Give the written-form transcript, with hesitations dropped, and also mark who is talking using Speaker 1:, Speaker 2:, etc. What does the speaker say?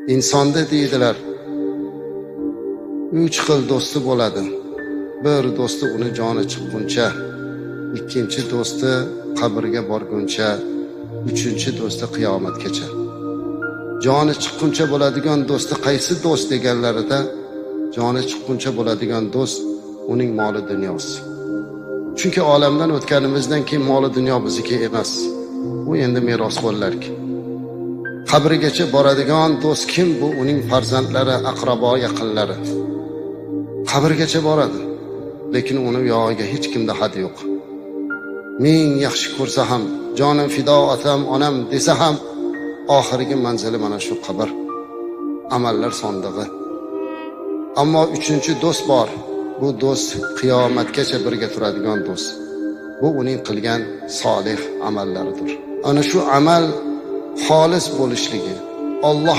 Speaker 1: Insonda deydilar, 3 xil do'sti bo'ladi. Bir do'sti uni joni chiqquncha, ikkinchi do'sti qabrga borguncha, uchinchi do'sti qiyomatgacha. Joni chiqquncha bo'ladigan do'sti qaysi do'st deganlarida, joni chiqquncha bo'ladigan do'st uning moli dunyosi. Chunki olamdan o'tganimizdan keyin moli dunyo bizniki emas. U endi merosxo'rlarki. Qabrigacha boradigan do'st kim? Bu uning farzandlari, aqrabo, yaqinlari. Qabrgacha boradi, lekin uni yog'iga hech kimda had yo'q. Ming yaxshi ko'rsa ham, jonim fido otam, onam desa ham, oxirgi manzili mana shu qabr, amallar sondig'i. Ammo uchinchi do'st bor. Bu do'st qiyomatgacha birga turadigan do'st. Bu uning qilgan solih amallaridir. Ana shu amal xolis bo'lishligi, Alloh